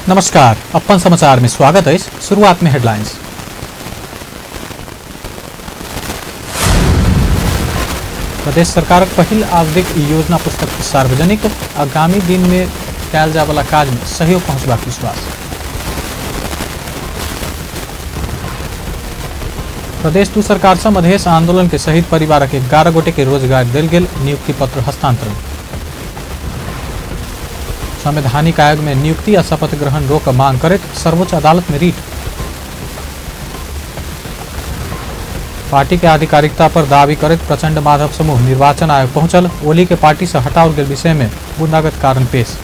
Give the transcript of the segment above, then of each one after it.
नमस्कार, अपन समाचार में स्वागत है। शुरुआत में हेडलाइंस। प्रदेश सरकारक पहिल आवधिक योजना पुस्तक सार्वजनिक। आगामी दिन में कयल जायवला काज में सहयोग पहुंचबाक विश्वास। प्रदेश दू सरकार से मधेश आंदोलन के शहीद परिवारक 11 गोटे के रोजगार देल गेल, नियुक्ति पत्र हस्तांतरण। संवैधानिक आयोग में नियुक्ति आ शपथ ग्रहण रोक मांग करैत सर्वोच्च अदालत में रीट। पार्टी के आधिकारिकता पर दावी करैत प्रचंड माधव समूह निर्वाचन आयोग पहुंचल। ओली के पार्टी से हटाओल गेल विषय में बुंदागत कारण पेश।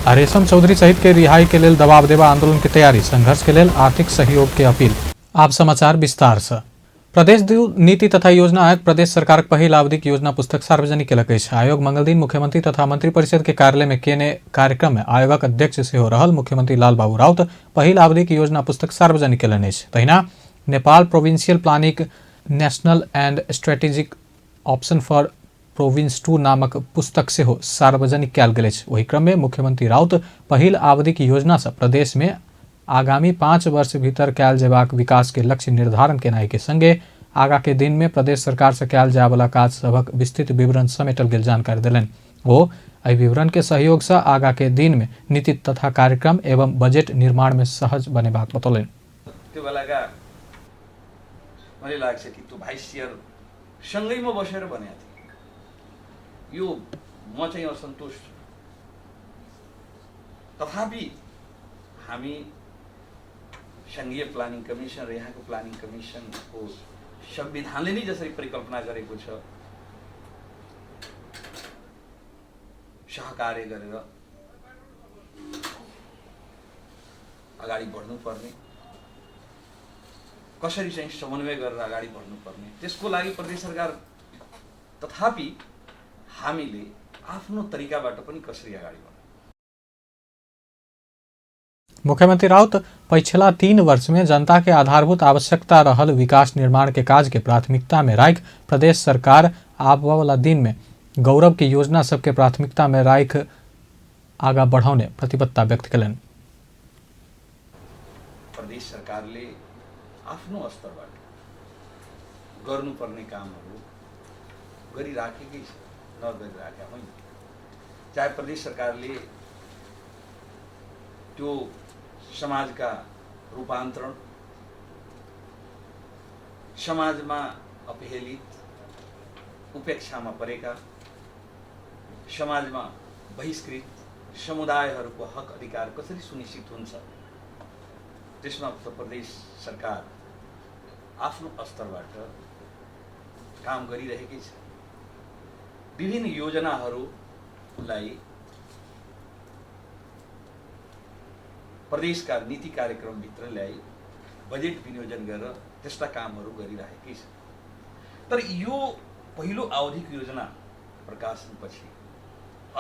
आ रेशम चौधरी सहित के रिहाई के लेल दबाव देवा आंदोलन के तैयारी, संघर्ष के लेल आर्थिक सहयोग के अपील। आप समाचार विस्तार से। प्रदेश नीति तथा योजना आयोग प्रदेश सरकारक पहिल आवधिक योजना पुस्तक सार्वजनिक केलक अछि। आयोग मंगलदिन मुख्यमंत्री तथा मंत्रिपरिषद के कार्यालय में केने कार्यक्रम में आयोगक अध्यक्ष सेहो रहल मुख्यमंत्री लालबाबू राउत पहिल आवधिक योजना पुस्तक सार्वजनिक केलनि अछि। तहिना Nepal provincial planning national and strategic option for province 2 नामक पुस्तक सेहो सार्वजनिक कयल गेल अछि। ओहि क्रम में मुख्यमंत्री राउत पहिल आवधिक योजना से प्रदेश में आगामी 5 वर्ष भीतर कयल जेबाक विकास के लक्ष्य निर्धारण केनाइ के संगे आगा के दिन में प्रदेश सरकार से कयल जायवला काज सभक विस्तृत विवरण समेटल गेल जानकारी देलनि। ओ एहि विवरण के सहयोग से आगा के दिन में नीति तथा कार्यक्रम एवं बजट निर्माण में सहज बनेबाक बतौलनि। त्यो बेलाका मलाई लाग्छ कि त्यो भाइस चेयर सँगै म बसेर भनेको थिएँ, यो म चाहिँ असन्तुष्ट छु, तथापि हामी सङ्घीय प्लानिङ कमिसन र यहाँको प्लानिङ कमिसनको संविधानले नै जसरी परिकल्पना गरेको छ सहकार्य गरेर अगाडि बढ्नुपर्ने, कसरी चाहिँ समन्वय गरेर अगाडि बढ्नुपर्ने, त्यसको लागि प्रदेश सरकार तथापि हामीले आफ्नो तरिकाबाट पनि कसरी अगाडि बढ्नु। मुख्यमंत्री राउत पछिला 3 वर्ष में जनता के आधारभूत आवश्यकता रहल विकास निर्माण के काज के प्राथमिकता में राखि प्रदेश सरकार आबऽवला दिन में गौरव के योजना सबके प्राथमिकता में राखि आगा बढ़ौने प्रतिबद्धता व्यक्त केलनि। प्रदेश सरकारले आफ्नो स्तरबाट गर्नुपर्ने कामहरू गरिराखेकै छ, नगरिराखेका होइन। चाहे प्रदेश सरकारले त्यो समाजका रूपान्तरण, समाजमा अपहेलित उपेक्षामा परेका, समाजमा बहिष्कृत समुदायहरूको हक अधिकार कसरी सुनिश्चित हुन्छ त्यसमा त प्रदेश सरकार आफ्नो स्तरबाट काम गरिरहेकै छ। विभिन्न योजनाहरूलाई प्रदेशका नीति कार्यक्रमभित्र ल्याई बजेट विनियोजन गरेर त्यस्ता कामहरू गरिरहेकै छ। तर यो पहिलो आवधिक योजना प्रकाशनपछि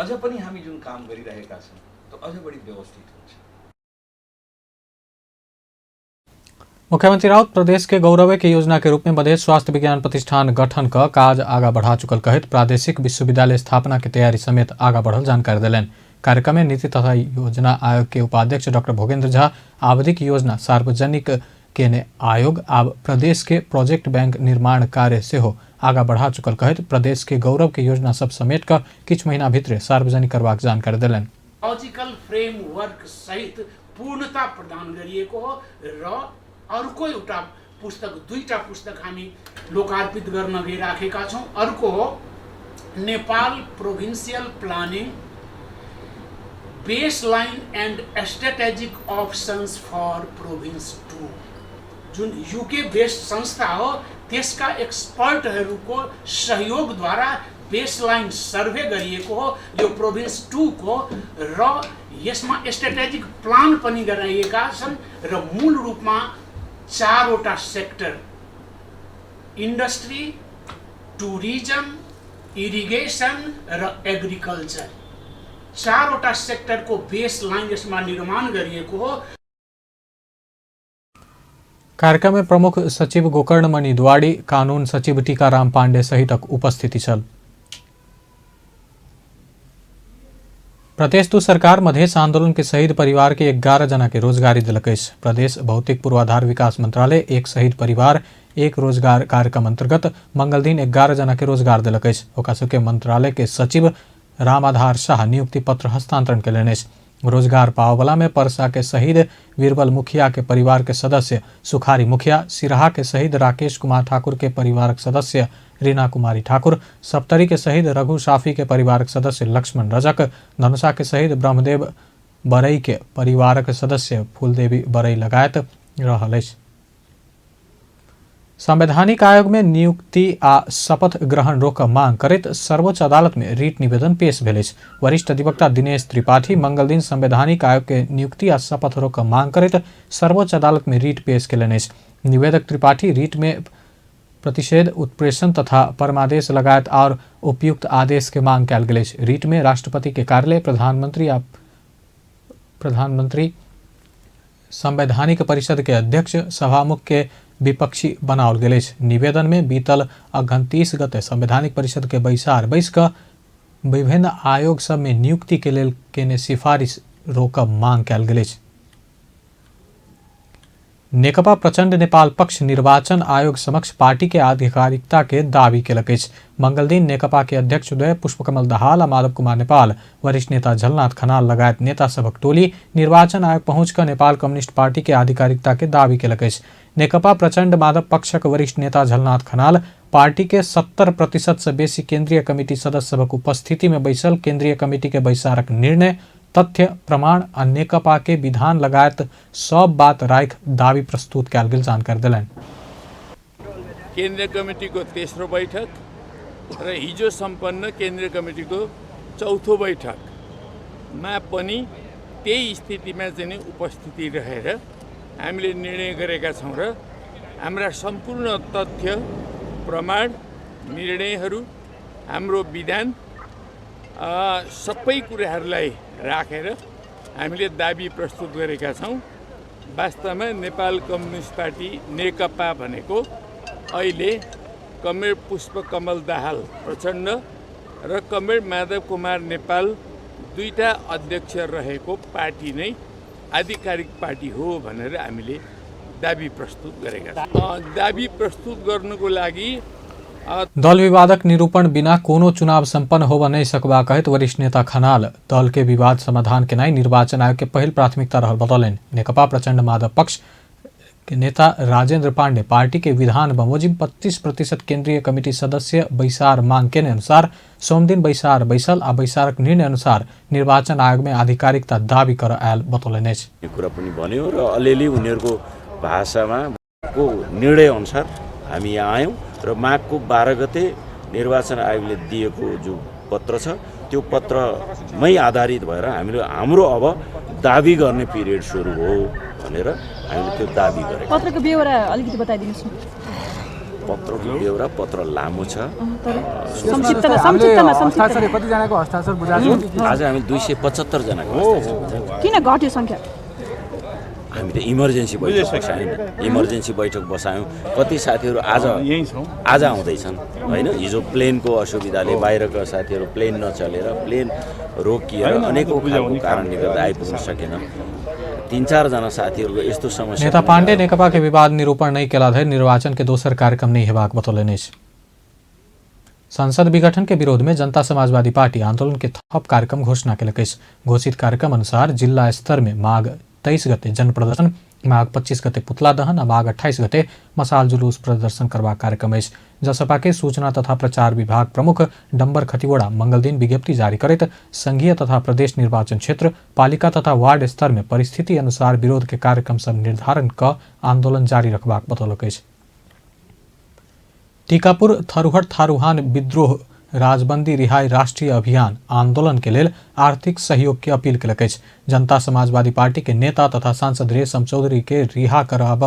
अझ पनि हामी जुन काम गरिरहेका छौँ त्यो अझ बढी व्यवस्थित हुन्छ। मुख्यमंत्री राउत प्रदेश के गौरव के योजना के रूप में मधेश स्वास्थ्य विज्ञान प्रतिष्ठान गठन का काज आगा बढ़ा चुकल कहैत प्रादेशिक विश्वविद्यालय स्थापना के तैयारी समेत आगा बढ़ल जानकारी देलनि। कार्यक्रम में नीति तथा योजना आयोग के उपाध्यक्ष डॉक्टर भोगेंद्र झा आवधिक योजना सार्वजनिक केने आयोग आब प्रदेश के प्रोजेक्ट बैंक निर्माण कार्य सेहो आगा बढ़ा चुकल कहैत प्रदेश के गौरव के योजना सब समेट कऽ किछु महीना भीतरे सार्वजनिक करबाक जानकारी देलनि। लॉजिकल फ्रेमवर्क सहित पूर्णता प्रदान गरिएको हो र अर्को एउटा पुस्तक, दुईटा पुस्तक हामी लोकार्पित गर्न गइराखेका छौँ। अर्को हो Nepal provincial planning baseline and strategic options for province 2, June UK based संस्था हो त्यसका एक्सपर्टहरूको सहयोगद्वारा बेसलाइन सर्वे गरिएको हो यो प्रोभिन्स 2 को, र यसमा स्ट्राटेजिक प्लान पनि गराइएका छन् र मूल रूपमा 4वटा सेक्टर इन्डस्ट्री, टुरिज्म, इरिगेसन र एग्रिकल्चर, 4वटा सेक्टरको बेसलाइन यसमा निर्माण गरिएको हो। कार्यक्रम में प्रमुख सचिव गोकर्णमणि द्वाड़ी, कानून सचिव टीकाराम पांडे सहितक उपस्थिति छल। प्रदेश दू सरकार मधेश आंदोलन के शहीद परिवार के 11 जना के रोजगारी देलक अछि। प्रदेश भौतिक पूर्वाधार विकास मंत्रालय एक शहीद परिवार एक रोजगार कार्यक्रम अंतर्गत मंगलदिन 11 जना के रोजगार देलक अछि। ओकरा सबके मंत्रालय के सचिव रामाधार शाह नियुक्ति पत्र हस्तांतरण केलनि अछि। रोजगार पावला में परसा के शहीद बीरबल मुखिया के परिवार के सदस्य सुखारी मुखिया, सिराहा के शहीद राकेश कुमार ठाकुर के परिवारक सदस्य रीना कुमारी ठाकुर, सप्तरी के शहीद रघु साफी के परिवारक सदस्य लक्ष्मण रजक, धनुषा के शहीद ब्रह्मदेव बरई के परिवारक सदस्य फूलदेवी बरई लगायत रहल अछि। संवैधानिक आयोग में नियुक्ति आ शपथ ग्रहण रोक मांग करैत सर्वोच्च अदालत में रिट निवेदन पेश भेल अछि। वरिष्ठ अधिवक्ता दिनेश त्रिपाठी मंगलदिन संवैधानिक आयोग के नियुक्ति आ शपथ रोक मांग करैत सर्वोच्च अदालत में रिट पेश केलनि अछि। निवेदक त्रिपाठी रिट में प्रतिषेध, उत्प्रेषण तथा परमादेश लगायत और उपयुक्त आदेश के मांग कयल गेल अछि। रिट में राष्ट्रपति के कार्यालय, प्रधानमंत्री आ प्रधानमंत्री संवैधानिक परिषद के अध्यक्ष सभामुख के विपक्षी बनाओल गेल अछि। निवेदन में बीतल अगहन 30 गते संवैधानिक परिषद के बैसार बैस कऽ विभिन्न आयोग सब में नियुक्ति के लेल केने सिफारिश रोकब मांग कयल गेल अछि। नेकपा प्रचण्ड नेपाल पक्ष निर्वाचन आयोग समक्ष पार्टी के आधिकारिकता के दावी केलक अछि। मंगलदिन नेकपा के अध्यक्ष उदय पुष्पकमल दाहाल आ माधव कुमार नेपाल, वरिष्ठ नेता झलनाथ खनाल लगायत नेता सभक टोली निर्वाचन आयोग पहुंच कऽ नेपाल कम्युनिस्ट पार्टी के आधिकारिकता के दावी केलक अछि। नेकपा प्रचण्ड माधव पक्षक वरिष्ठ नेता झलनाथ खनाल पार्टी के 70% से बेसी केंद्रीय कमिटी सदस्य सभक उपस्थिति में बैसल केंद्रीय कमिटी के बैसारक निर्णय, तथ्य, प्रमाण आ नेकपा के विधान लगायत सब बात राखि दावी प्रस्तुत कयल गेल जानकारी देलनि। केन्द्रीय कमिटीको तेस्रो बैठक र हिजो सम्पन्न केन्द्रीय कमिटीको चौथो बैठकमा पनि त्यही स्थितिमा चाहिँ उपस्थिति रहेर हामीले निर्णय गरेका छौँ र हाम्रा सम्पूर्ण तथ्य, प्रमाण, निर्णयहरू, हाम्रो विधान सबै कुराहरूलाई राखेर हामीले दाबी प्रस्तुत गरेका छौँ। वास्तवमा नेपाल कम्युनिस्ट पार्टी नेकपा भनेको अहिले कमरेड पुष्पकमल दाहाल प्रचण्ड र कमरेड माधव कुमार नेपाल दुईटा अध्यक्ष रहेको पार्टी नै आधिकारिक पार्टी हो भनेर हामीले दाबी प्रस्तुत गरेका छौँ। दाबी प्रस्तुत गर्नुको लागि दल विवादक निरूपण बिना कोनो चुनाव संपन्न होबय नहि सकबाक कहैत वरिष्ठ नेता खनाल दल के विवाद समाधान केनाइ निर्वाचन आयोग के पहिल प्राथमिकता रहल बतौलनि। नेकपा प्रचण्ड माधव पक्ष के नेता राजेंद्र पांडे पार्टी के विधान बमोजिम 25% केंद्रीय कमिटी सदस्य बैसार मांग केने अनुसार सोमदिन बैसार बैसल आ बैसारक निर्णय अनुसार निर्वाचन आयोग में आधिकारिकता दावी कर आयल बतौलनि अछि। यो कुरा पनि भन्यो र अलिअलि उनीहरूको भाषामा को निर्णय अनुसार हामी यहाँ आयौँ र माघको 12 गते निर्वाचन आयोगले दिएको जो पत्र छ त्यो पत्रमै आधारित भएर हामीले हाम्रो अब दाबी गर्ने पिरियड सुरु हो भनेर हामीले त्यो दाबी गरेको। पत्रको बेहोरा अलिकति बताइदिनुहोस् न। पत्रको बेहोरा, पत्र लामो छ। कतिजनाको हस्ताक्षर बुझाएको? आज हामी 275 जनाको हस्ताक्षर बुझायौँ। किन घट्यो सङ्ख्या? हामी त इमर्जेन्सी बैठक बसायौँ, इमर्जेन्सी बैठक बसायौँ। कति साथीहरू आज आज आउँदैछन् होइन, हिजो प्लेनको असुविधाले बाहिरका साथीहरू प्लेन नचलेर प्लेन रोकिएर अनेकौँ खालको कारणले गर्दा आइपुग्न सकेन। 3-4 जना साथीहरूको यस्तो समस्या। नेता पांडे नेकपा के विवाद निरूपण नहीं केला धरि निर्वाचन के दोसर कार्यक्रम नहीं हेबाक बतौलनि अछि। संसद विघटन के विरोध में जनता समाजवादी पार्टी आंदोलन के थप कार्यक्रम घोषणा केलक अछि। घोषित कार्यक्रम अनुसार जिला स्तर में माघ 23 गते जन प्रदर्शन, माघ 25 गते पुतला दहन आ माघ 28 गते मसाल जुलूस प्रदर्शन करबाक कार्यक्रम अछि। जसपा के सूचना तथा प्रचार विभाग प्रमुख डम्बर खतिवड़ा मंगलदिन विज्ञप्ति जारी करैत संघीय तथा प्रदेश निर्वाचन क्षेत्र, पालिका तथा वार्ड स्तर में परिस्थिति अनुसार विरोध के कार्यक्रम सब निर्धारण क आंदोलन जारी रखबाक बतौलक अछि। टीकापुर थरुहट थारूहान विद्रोह राजबंदी रिहाई राष्ट्रीय अभियान आंदोलन के लेल आर्थिक सहयोग के अपील केलक अछि। जनता समाजवादी पार्टी के नेता तथा सांसद रेशम चौधरी के रिहा कराब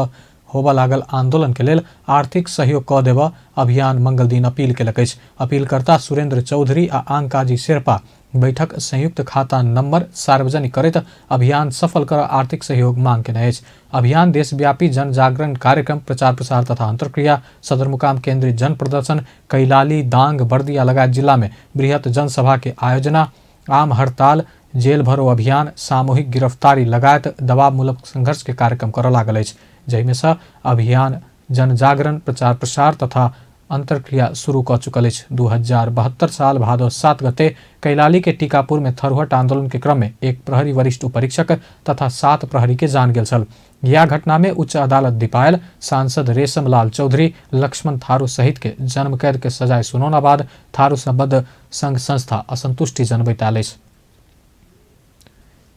होबऽ लागल आंदोलन के लेल आर्थिक सहयोग कऽ देबऽ अभियान मंगलदिन अपील केलक अछि। अपीलकर्ता सुरेंद्र चौधरी आ आंकाजी शेर्पा बैठक संयुक्त खाता नंबर सार्वजनिक करैत अभियान सफल कर आर्थिक सहयोग मांग केने अछि। अभियान देशव्यापी जन जागरण कार्यक्रम, प्रचार प्रसार तथा अंतर्क्रिया, सदरमुकाम केंद्रित जन प्रदर्शन, कैलाली, दांग, बर्दिया लगायत जिला में बृहत जनसभा के आयोजना, आम हड़ताल, जेल भरो अभियान, सामूहिक गिरफ्तारी लगायत दबावमूलक संघर्ष के कार्यक्रम करऽ लागल अछि, जाहिमे सँ अभियान जनजागरण, प्रचार प्रसार तथा अंतर्क्रिया शुरू कऽ चुकल अछि। 2072 साल भादव 7 गते कैलाली के टीकापुर में थरुहट आंदोलन के क्रम में एक प्रहरी वरिष्ठ उपरीक्षक तथा 7 प्रहरी के जान गेल छल। यह घटना में उच्च अदालत दिपायल सांसद रेशम लाल चौधरी, लक्ष्मण थारू सहित के जन्म कैद के सजाय सुनौला बाद थारू संबद्ध संघ संस्था असंतुष्टि जनबैत आयल अछि।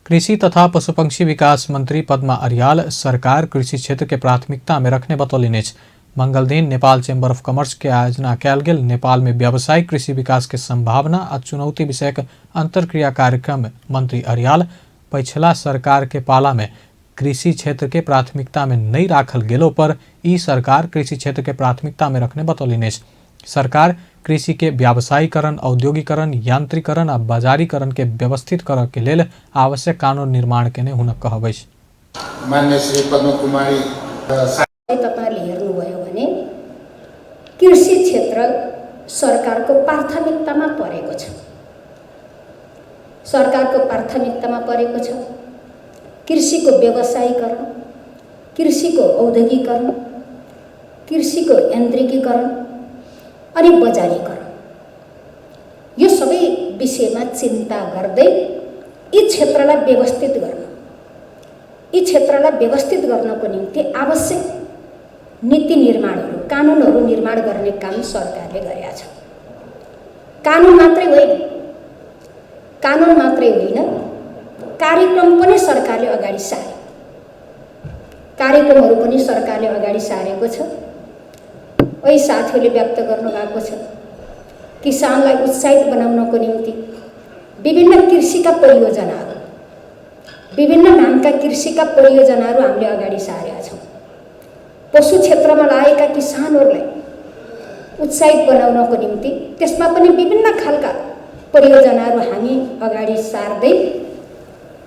कृषि तथा पशुपक्षी विकास मंत्री पद्मा अर्याल सरकार कृषि क्षेत्र के प्राथमिकता में रखने बतौलनि अछि। मंगल दिन नेपाल चैम्बर ऑफ कॉमर्स के आयोजना कयल गेल नेपाल में व्यावसायिक कृषि विकास के संभावना आ चुनौती विषयक अंतर्क्रिया कार्यक्रम में मंत्री अर्याल पछिला सरकार के पाला में कृषि क्षेत्र के प्राथमिकता में नहीं राखल गेलो पर ई सरकार कृषि क्षेत्र के प्राथमिकता में रखने बतौलनि अछि। सरकार कृषि के व्यावसायीकरण, औद्योगिकरण, यांत्रिकरण आ बाजारीकरण के व्यवस्थित करऽ के लेल आवश्यक कानून निर्माण केने हुनक कहब अछि। मान्य श्री पद्म कुमारी तपाईहरुले हेर्नुभयो भने कृषि क्षेत्र सरकारको प्राथमिकतामा परेको छ, सरकारको प्राथमिकतामा परेको छ। कृषिको व्यवसायीकरण, कृषिको औद्योगिकरण, कृषिको यान्त्रिकीकरण अनि बजारीकरण, यो सबै विषयमा चिन्ता गर्दै यी क्षेत्रलाई व्यवस्थित गर्न, यी क्षेत्रलाई व्यवस्थित गर्नको निम्ति आवश्यक नीति निर्माणहरू, कानुनहरू निर्माण गर्ने काम सरकारले गरेका छ। कानुन मात्रै होइन, कानुन मात्रै होइन, कार्यक्रम पनि सरकारले अगाडि सार्यो, कार्यक्रमहरू पनि सरकारले अगाडि सारेको छ। ओइ साथीहरूले व्यक्त गर्नुभएको छ, किसानलाई उत्साहित बनाउनको निम्ति विभिन्न कृषिका परियोजनाहरू, विभिन्न नामका कृषिका परियोजनाहरू हामीले अगाडि सारेका छौँ। पशु क्षेत्रमा लागेका किसानहरूलाई उत्साहित बनाउनको निम्ति त्यसमा पनि विभिन्न खालका परियोजनाहरू हामी अगाडि सार्दै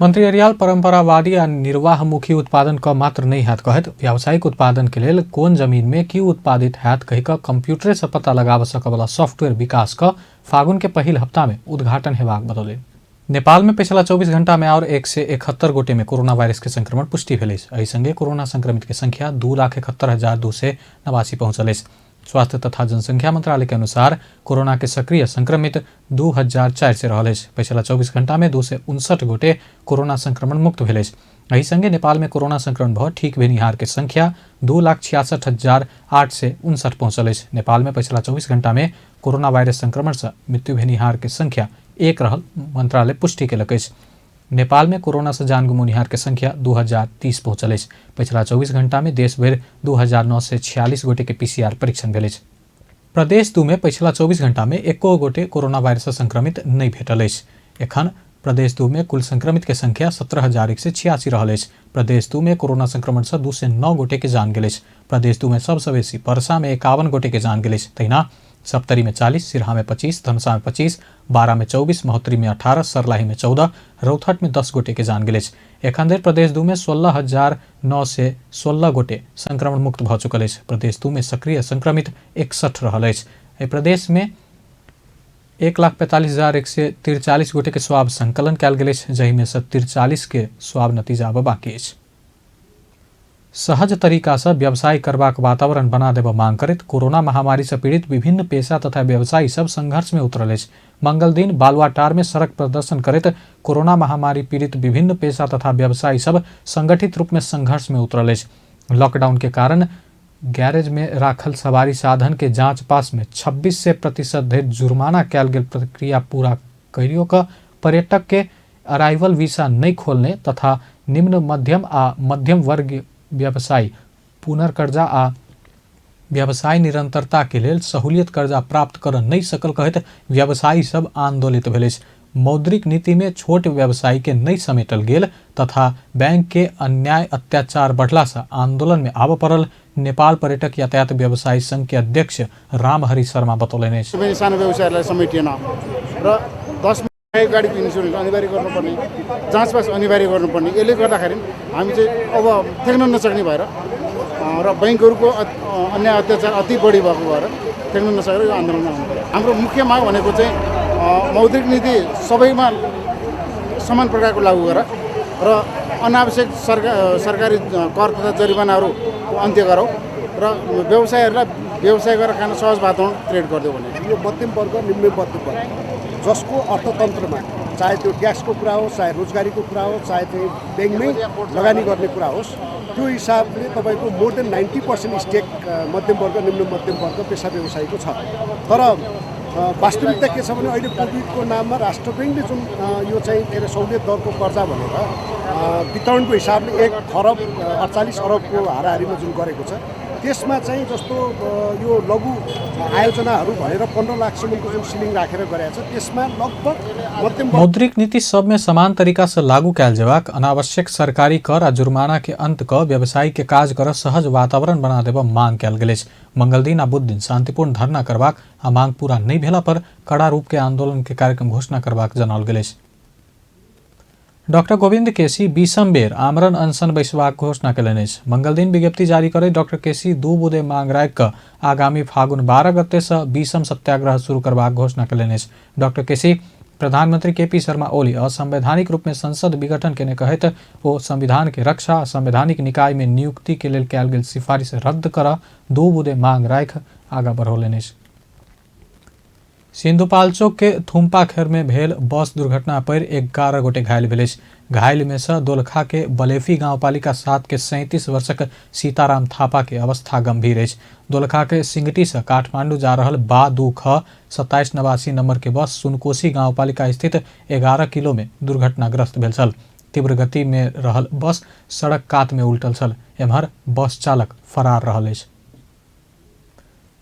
मंत्री अर्याल परंपरावादी आ निर्वाहमुखी उत्पादन क मात्र नहीं हैत कहैत व्यावसायिक उत्पादन के लेल कोन जमीन में की उत्पादित हैत कहि कऽ कंप्यूटरे से पता लगाबऽ सकऽवला सॉफ्टवेयर विकास क फागुन के पहिल हफ्ता में उद्घाटन हेबाक बतौलनि। नेपाल में पिछला 24 घंटा में और 171 गोटे में कोरोना वायरस के संक्रमण पुष्टि भेल अछि। एहि संगे कोरोना संक्रमित के संख्या 2,71,289 पहुंचल अछि। स्वास्थ्य तथा जनसंख्या मंत्रालय के अनुसार कोरोना के सक्रिय संक्रमित 2,400 रहल अछि। पिछला 24 घंटा में 259 गोटे कोरोना संक्रमण मुक्त भेल अछि। एहि संगे नेपाल में कोरोना संक्रमण भऽ ठीक भेनिहार के संख्या 2,66,859 पहुंचल अछि। नेपाल में पिछला 24 घंटा में कोरोना वायरस संक्रमण से मृत्यु भेनिहार के संख्या 1 रहल मंत्रालय पुष्टि केलक अछि। नेपाल में कोरोना से जान गुमौनिहार के संख्या 2,030 पहुंचल अछि। पिछला 24 घंटा में देश भरि 2,946 गोटे के पीसीआर परीक्षण भेल अछि। प्रदेश 2 में पिछला 24 घंटा में एको गोटे कोरोना वायरस से संक्रमित नहीं भेटल अछि। एखन प्रदेश 2 में कुल संक्रमित के संख्या 17,186 रहल अछि। प्रदेश 2 में कोरोना संक्रमण से 209 गोटे के जान गेल अछि। प्रदेश 2 में सबसँ बेसी परसा में 51 गोटे के जान गेल अछि। तहिना सप्तरी में 40, सिरहा में 25, धनुषा में 25, बारा में 24, महोत्तरी में 18, सरलाही में 14, रौतहट में 10 गोटे के जान गेल अछि। एखन धरि प्रदेश 2 में 16,916 गोटे संक्रमण मुक्त भऽ चुकल अछि। प्रदेश 2 में सक्रिय संक्रमित 61 रहल अछि। एहि प्रदेश में 1,45,143 गोटे के स्वाब संकलन कयल गेल अछि, जाहिमे सँ 43 के स्वाब नतीजा आब बाकी अछि। सहज तरीका से व्यवसाय करबाक वातावरण बना देबऽ मांग करैत कोरोना महामारी से पीड़ित विभिन्न पेशा तथा व्यवसायी सब संघर्ष में उतरल अछि। मंगल दिन बालुवाटार में सड़क प्रदर्शन करैत कोरोना महामारी पीड़ित विभिन्न पेशा तथा व्यवसायी सब संगठित रूप में संघर्ष में उतरल अछि। लॉकडाउन के कारण गैरेज में राखल सवारी साधन के जांच पास में 26% धरि जुर्माना कयल गेल प्रक्रिया पूरा करियो कऽ पर्यटक के अराइवल वीसा नहि खोलने तथा निम्न मध्यम आ मध्यम वर्ग व्यवसायी पुनर्कर्जा आ व्यवसाय निरंतरता के लेल सहूलियत कर्जा प्राप्त कर नहि सकल कहैत व्यवसायी सब आंदोलित भेल अछि। मौद्रिक नीति में छोट व्यवसायी के नहि समेटल गेल तथा बैंक के अन्याय अत्याचार बढ़ला से आंदोलन में आबऽ पड़ल नेपाल पर्यटक यातायात व्यवसायी संघ के अध्यक्ष रामहरि शर्मा बतौलनि अछि। सानो व्यवसायलाई समेटिएन र 10 गाडीको इन्सुरेन्स अनिवार्य गर्नुपर्ने, जाँचपास अनिवार्य गर्नुपर्ने, यसले गर्दाखेरि हामी चाहिँ अब थेक्न नसक्ने भएर र बैङ्कहरूको अन्याय अत्याचार अति बढी भएको भएर थेक्न नसकेर यो आन्दोलनमा आउनु पर्यो। हाम्रो मुख्य माग भनेको चाहिँ मौद्रिक नीति सबैमा समान प्रकारको लागू गर र अनावश्यक सरकारी कर तथा जरिवानाहरू अन्त्य गरौँ र व्यवसायहरूलाई व्यवसाय गरेर खान सहज वातावरण क्रिएट गरिदियो भने यो मध्यम वर्ग, निम्न मध्यम वर्ग जसको अर्थतन्त्रमा चाहे त्यो ट्याक्सको कुरा होस्, चाहे रोजगारीको कुरा होस्, चाहे त्यो ब्याङ्कमै लगानी गर्ने कुरा होस्, त्यो हिसाबले तपाईँको मोर देन 90% स्टेक मध्यम वर्ग, निम्न मध्यम वर्ग, पेसा व्यवसायीको छ। तर वास्तविकता के छ भने अहिले कोभिडको नाममा राष्ट्र ब्याङ्कले जुन यो चाहिँ के अरे सहुलियत दरको कर्जा भनेर वितरणको हिसाबले 1 खरब 48 अरबको हाराहारीमा जुन गरेको छ, त्यसमा चाहिँ जस्तो यो लघु आयोजनाहरू भनेर 15 लाखसम्मको जुन सिलिङ राखेर गरेको छ, त्यसमा लगभग मध्यम मौद्रिक नीति सब में समान तरीका से लागू कयल जेबाक, अनावश्यक सरकारी कर आ जुर्माना के अंत क व्यवसायी के काज कर सहज वातावरण बना देबऽ मांग कयल गेल अछि। मंगलदिन आ बुधदिन शांतिपूर्ण धरना करबाक आ मांग पूरा नहि भेला पर कड़ा रूप के आंदोलन के कार्यक्रम घोषणा करबाक जनाओल गेल अछि। डॉक्टर गोविंद केसी 20म बेर आमरण अनशन बैसबाक घोषणा कयलनि अछि। मंगलदिन विज्ञप्ति जारी करैत डॉक्टर केसी 2 बुँदे मांग राखि कऽ आगामी फागुन 12 गते सँ 20म सत्याग्रह शुरू करबाक घोषणा कयलनि अछि। डॉक्टर केसी प्रधानमंत्री केपी शर्मा ओली असंवैधानिक रूप में संसद विघटन केने कहैत ओ संविधान के रक्षा आ संवैधानिक निकाय में नियुक्ति के लेल कयल गेल सिफारिश रद्द करऽ 2 बुँदे मांग राखि आगाँ बढ़ौलनि अछि। सिन्धुपाल्चोक के थुम्पाखेर में भेल बस दुर्घटना पर 11 गोटे घायल भेल अछि। घायल में से दोलखा के बलेफी गांवपालिका 7 के 37 वर्षक सीताराम थापा के अवस्था गंभीर अछि। दोलखा के सिंगटी से काठमांडू जा रहल बा 2 ख 2789 नंबर के बस सुनकोशी गांवपालिका स्थित 11 किलो में दुर्घटनाग्रस्त भेल छल। तीव्र गति में रहल बस सड़क कात में उल्टल छल। एम्हर बस चालक फरार रहल अछि।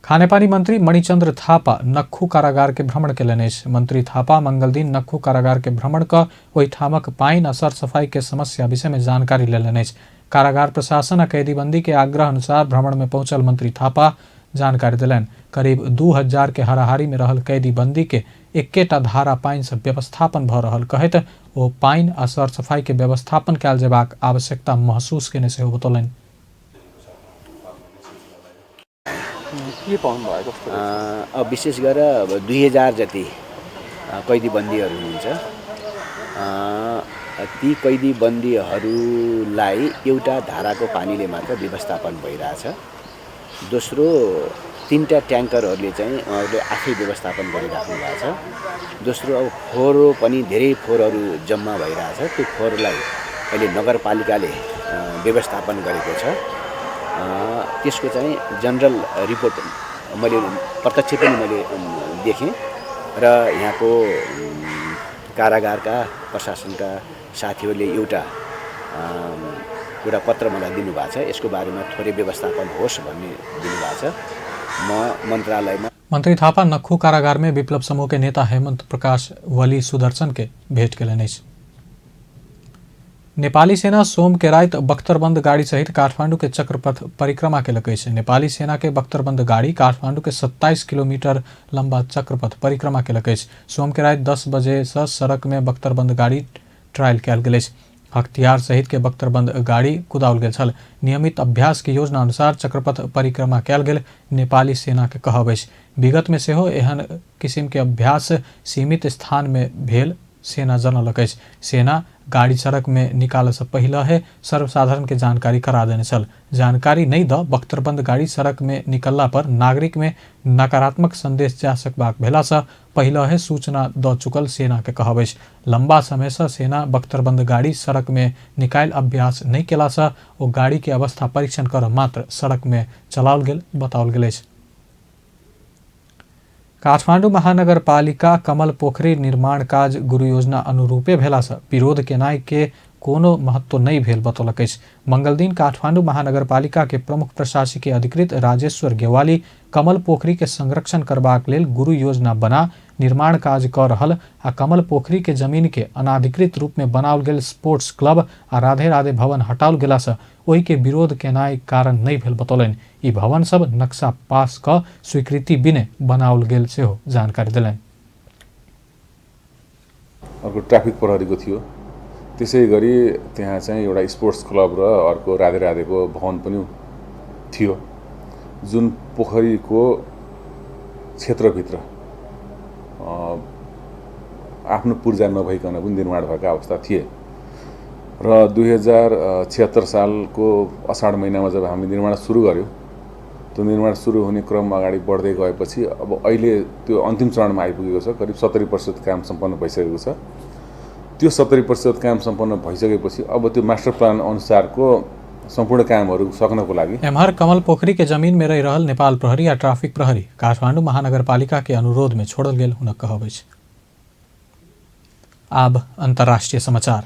खानेपानी मंत्री मणिचंद्र थापा नक्खू कारागार के भ्रमण केलनि अछि। मंत्री थापा मंगलदिन नक्खू कारागार के भ्रमण क ओहिठामक पानि आ सरसफाई के समस्या विषय में जानकारी लेलनि अछि। कारागार प्रशासन आ कैदीबंदी के आग्रह अनुसार भ्रमण में पहुंचल मंत्री थापा जानकारी देलनि। करीब 2000 के हाराहारी में रहल कैदीबंदी के 1 धारा पानि से व्यवस्थापन भऽ रहल कहैत ओ पानि आ सरसफाई के व्यवस्थापन कयल जेबाक आवश्यकता महसूस केने सेहो बतौलनि। के पाउनु भयो कस्तो? अब विशेष गरेर अब 2000 जति कैदीबन्दीहरू हुनुहुन्छ, ती कैदीबन्दीहरूलाई एउटा धाराको पानीले मात्र व्यवस्थापन भइरहेछ। दोस्रो 3टा ट्याङ्करहरूले चाहिँ उहाँहरूले आफै व्यवस्थापन गरिराख्नु भएको छ। दोस्रो अब फोहोरो पनि धेरै फोहोरहरू जम्मा भइरहेछ, त्यो फोहोरलाई अहिले नगरपालिकाले व्यवस्थापन गरेको छ। त्यसको चाहिँ जनरल रिपोर्ट मैले प्रत्यक्ष पनि मैले देखेँ र यहाँको कारागारका प्रशासनका साथीहरूले एउटा कुरा पत्र मलाई दिनुभएको छ, यसको बारेमा थोरै व्यवस्थापन होस् भन्ने दिनुभएको छ। म मन्त्रालयमा मंत्री थापा नक्खू कारागार में विप्लव समूह के नेता हेमंत प्रकाश वली सुदर्शन के भेंट केलनि अछि। नेपाली सेना सोम के राति बख्तरबंद गाड़ी सहित काठमांडू के चक्रपथ परिक्रमा केलक अछि। नेपाली सेना के बख्तरबंद गाड़ी काठमांडू के 27 किलोमीटर लंबा चक्रपथ परिक्रमा केलक अछि। सोम के राति 10 बजे से सड़क में बख्तरबंद गाड़ी ट्रायल कयल गेल अछि। हथियार सहित के बख्तरबंद गाड़ी कुदाओल गेल छल। नियमित अभ्यास के योजना अनुसार चक्रपथ परिक्रमा कयल गेल नेपाली सेना के कहब अछि। विगत में सेहो एहन किसिम के अभ्यास सीमित स्थान में भेल सेना जनौलक अछि। सेना गाड़ी सड़क में निकालऽ से पहिले है सर्वसाधारण के जानकारी करा देने छल। जानकारी नहीं the बख्तरबंद गाड़ी सड़क में निकलला पर नागरिक में नकारात्मक संदेश जा सकबाक भेला से पहिले है सूचना the चुकल सेना के कहब अछि। लंबा समय से सेना बख्तरबंद गाड़ी सड़क में निकालि अभ्यास नहीं केला से ओ गाड़ी के अवस्था परीक्षण कर मात्र सड़क में चलाओल गेल बताओल गेल अछि। काठमांडू महानगरपालिका कमल पोखरी निर्माण काज गुरु योजना अनुरूपे भेलासँ विरोध केनाइ के कोनो महत्व नहि भेल बतौलक अछि। मंगलदिन काठमांडू महानगरपालिका के प्रमुख प्रशासकीय अधिकृत राजेश्वर गेवाली कमल पोखरी के संरक्षण करबाक लेल गुरु योजना बना निर्माण काज कऽ रहल आ कमल पोखरी के जमीन के अनाधिकृत रूप में बनाओल गेल स्पोर्ट्स क्लब आ राधे राधे भवन हटाओल गेलासँ ओहि के विरोध केनाइ कारण नहि भेल बतौलनि। ई भवन सब नक्शा पास कऽ स्वीकृति बिने बनाओल गेल सेहो जानकारी देलनि। अर्को ट्राफिक प्रहरीको थियो, त्यसै गरी त्यहाँ चाहिँ एउटा स्पोर्ट्स क्लब र अर्को राधे राधेको भवन पनि थियो, जुन पोखरीको क्षेत्रभित्र आफ्नो पूर्जा नभइकन पनि निर्माण भएका अवस्था थिए र 2076 सालको असाढ महिनामा जब हामीले निर्माण सुरु गर्यौँ, त्यो निर्माण सुरु हुने क्रम अगाडि बढ्दै गएपछि अब अहिले त्यो अन्तिम चरणमा आइपुगेको छ। करिब 70% काम सम्पन्न भइसकेको छ। त्यो 70% काम सम्पन्न भइसकेपछि अब त्यो मास्टर प्लान अनुसारको सम्पूर्ण कामहरू सक्नको लागि एम्हर कमल पोखरी के जमीन में रहि रहल नेपाल प्रहरी आ ट्रैफिक प्रहरी काठमाडौँ महानगरपालिका के अनुरोध में छोड़ल गेल हुनक कहब अछि। आब अंतर्राष्ट्रीय समाचार।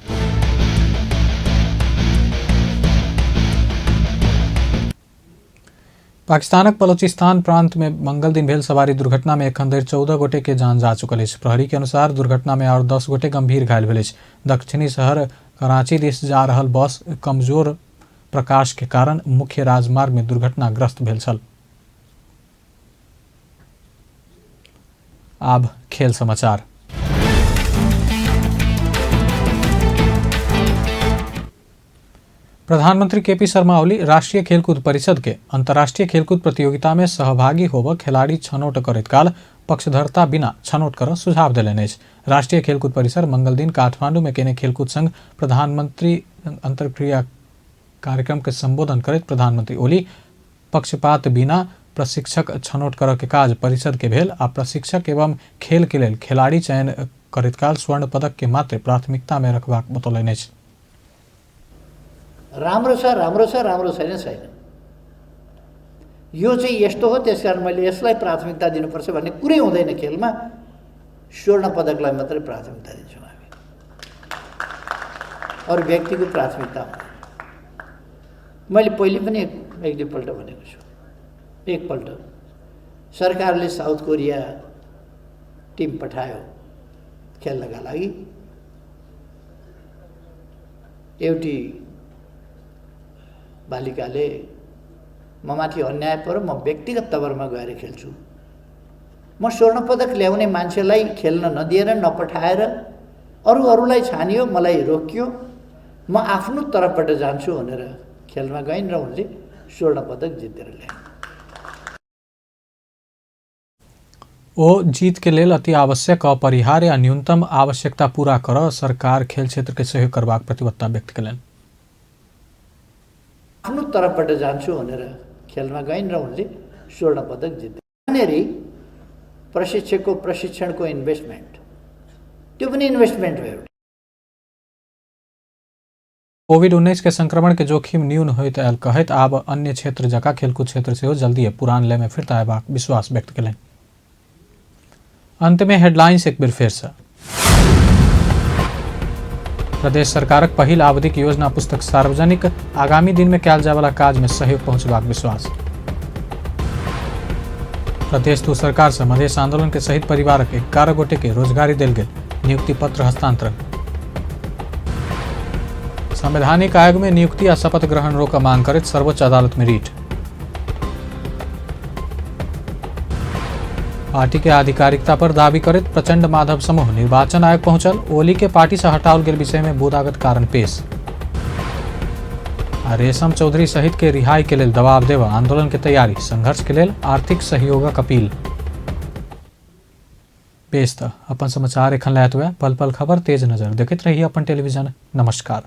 पाकिस्तानक बलोचिस्तान प्रांत में मंगल दिन भेल सवारी दुर्घटना में एखन धरि 14 गोटे के जान जा चुकल अछि। प्रहरी के अनुसार दुर्घटना में और 10 गोटे गंभीर घायल भेल अछि। दक्षिणी शहर कराची दिस जा रहल बस कमजोर प्रकाश के कारण मुख्य राजमार्ग में दुर्घटनाग्रस्त भेल छल। आब खेल समाचार। प्रधानमंत्री केपी शर्मा ओली राष्ट्रीय खेलकूद परिषद के अंतर्राष्ट्रीय खेलकूद प्रतियोगिता में सहभागी होब खिलाड़ी छनौट करैत काल पक्षधरता बिना छनौट कर सुझाव देलनि अछि। राष्ट्रीय खेलकूद परिसर मंगल दिन काठमांडू में केने खेलकूद संघ प्रधानमंत्री अंतर्क्रिया कार्यक्रम के संबोधन करैत प्रधानमंत्री ओली पक्षपात बिना प्रशिक्षक छनौट करऽ के काज परिषद के भेल आ प्रशिक्षक एवं खेल के लेल खिलाड़ी चयन करैत काल स्वर्ण पदक के मात्र प्राथमिकता में रखबाक बतौलनि अछि। राम्रो छ, राम्रो छ, राम्रो छैन छैन, यो चाहिँ यस्तो हो, त्यसकारण मैले यसलाई प्राथमिकता दिनुपर्छ भन्ने कुरै हुँदैन। खेलमा स्वर्ण पदकलाई मात्रै प्राथमिकता दिन्छौँ हामी, अरू व्यक्तिको प्राथमिकता हुँदैन। मैले पहिले पनि एक दुईपल्ट भनेको छु, एकपल्ट सरकारले साउथ कोरिया टिम पठायो खेल्नका लागि, एउटी बालिकाले म माथि अन्याय पर्यो, म व्यक्तिगत तवरमा गएर खेल्छु, म स्वर्ण पदक ल्याउने मान्छेलाई खेल्न नदिएर नपठाएर अरू अरूलाई छानियो, मलाई रोकियो, म आफ्नो तर्फबाट जान्छु भनेर खेलमा गइन् र उनले स्वर्ण पदक जितेर ल्याए। ओ जीत के लेल अति आवश्यक अपरिहार्य आ न्यूनतम आवश्यकता पूरा कर सरकार खेल क्षेत्र के सहयोग करबाक प्रतिबद्धता व्यक्त कयलनि। आफ्नो तर्फबाट जान्छु भनेर खेलमा गइन् र उनले स्वर्ण पदक जिते। यहाँनिर प्रशिक्षकको प्रशिक्षणको इन्भेस्टमेन्ट, त्यो पनि इन्भेस्टमेन्ट हो एउटा। कोविड-19 के संक्रमण के जोखिम न्यून होइत आयल कहैत आब अन्य क्षेत्र जकाँ खेलकूद क्षेत्र सेहो जल्दीए पुरान लय में फिर्ता अयबाक विश्वास व्यक्त कयलनि। अंत में हेडलाइंस एक बेर फेर से। प्रदेश सरकारक पहिल आवधिक योजना पुस्तक सार्वजनिक, आगामी दिन में कयल जायवला काज में सहयोग पहुंचबाक विश्वास। प्रदेश दू सरकार से मधेश आंदोलन के शहीद परिवारक 11 गोटे के रोजगारी देल गेल, नियुक्ति पत्र हस्तांतरण। संवैधानिक आयोग में नियुक्ति आ शपथ ग्रहण रोक मांग करैत सर्वोच्च अदालत में रीट। पार्टी के आधिकारिकता पर दावी करैत प्रचंड माधव समूह निर्वाचन आयोग पहुंचल, ओली के पार्टी से हटाओल गेल विषय में बोधागत कारण पेश। आ रेशम चौधरी सहित के रिहाई के लेल दबाव देवा आंदोलन के तैयारी, संघर्ष के लेल आर्थिक सहयोगक अपील। पेश त अपन समाचार एखन लैत हुए पल पल खबर तेज नजर देखैत रही अपन टेलीविजन। नमस्कार।